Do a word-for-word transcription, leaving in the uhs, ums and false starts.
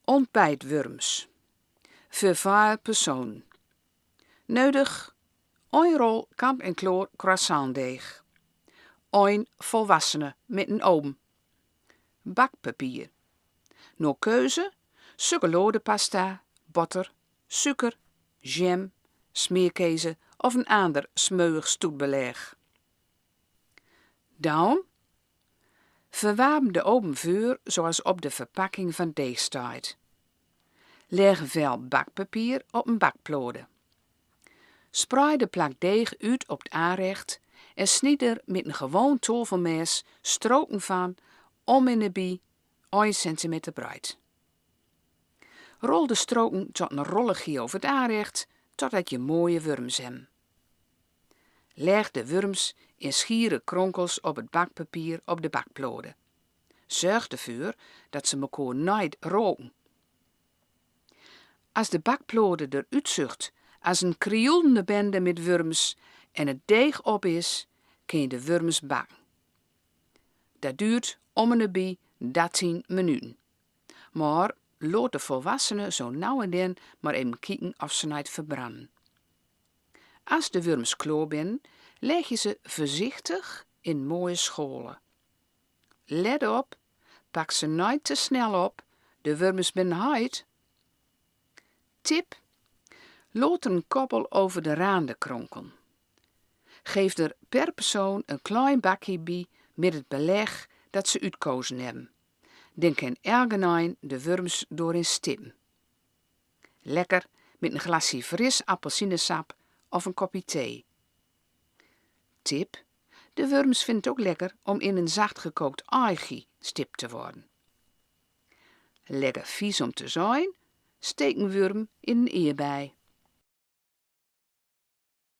Ontbijtwurms. Veur veer personen. Neudig: ein rol kamp-en-kloor croissantdeeg, ein volwassene met een oom, bakpapier. Naar keuze: sukkerladepasta, botter, suiker, jam, smeerkees of een ander smeuig stoetbeleg. Dan: verwarm de oom veur, zoals op de verpakking van deeg steit. Leg een vel bakpapier op een bakplate. Spreid de plak deeg uit op het aanrecht en snied er met een gewoon tafelmes stroken van om en nabij ein centimeter breid. Rol de stroken tot een rolletje over het aanrecht, totdat je mooie wurms hebt. Leg de wurms in schiere kronkels op het bakpapier op de bakplate. Zorg ervoor dat ze elkaar nooit raken. Als de bakplate eruit zucht als een krioelende bende met wurms en het deeg op is, kun je de wurms bakken. Dat duurt om en nabij dertien minuten. Maar laot de volwassenen zo nauw en dan maar even kijken of ze nooit verbranden. Als de wurms klaar zijn, leg je ze voorzichtig in mooie schalen. Let op, pak ze nooit te snel op, de wurms zijn heet. Tip: laot een koppel over de randen kronkelen. Geef er per persoon een klein bakje bij met het beleg dat ze uitkozen hebben. Dan kan elkeen de wurms doorin stippen. Lekker met een glaasje fris appelsienensap of een kopje thee. Tip: de wurms vinden het ook lekker om in een zacht gekookt aigje stipt te worden. Lekker vies om te zijn: steek een wurm in een eerbei.